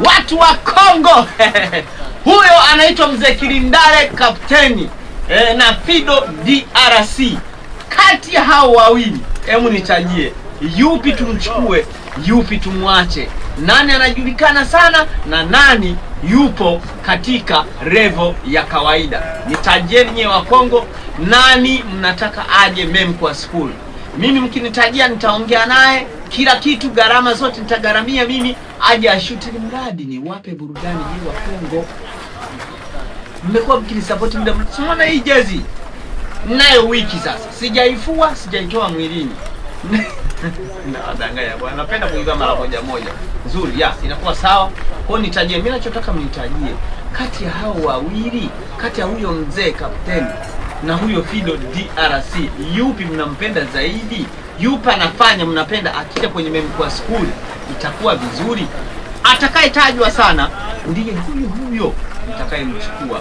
Watu wa Kongo huyo anaitwa mzee Kilindale kapteni na Fido DRC. Kati ya hao wawili, hebu nitajie yupi tumchukue, yupi tumwache? Nani anajulikana sana na nani yupo katika level ya kawaida? Nitajieni nyewe wa Kongo, nani mnataka aje Memkwa School? Mimi mkinitajia nitaongea naye kila kitu, gharama zote nitagharamia mimi, aje ashuti, mradi ni wape burudani nyie wa Kongo. Mmekuwa mkinisapoti muda mrefu. Unaona hii jezi nayo wiki sasa, sijaifua, sijaitoa mwilini. Nawadanganya bwana, napenda kuiva mara moja moja. Nzuri ya inakuwa sawa. Kwa hiyo nitajie, mimi nachotaka mnitajie kati ya hao wawili, kati ya huyo mzee kapteni na huyo Fido DRC, yupi mnampenda zaidi? Yupi anafanya mnapenda? Akija kwenye Memkwa School itakuwa vizuri. Atakayetajwa sana ndiye huyo huyo nitakayemchukua.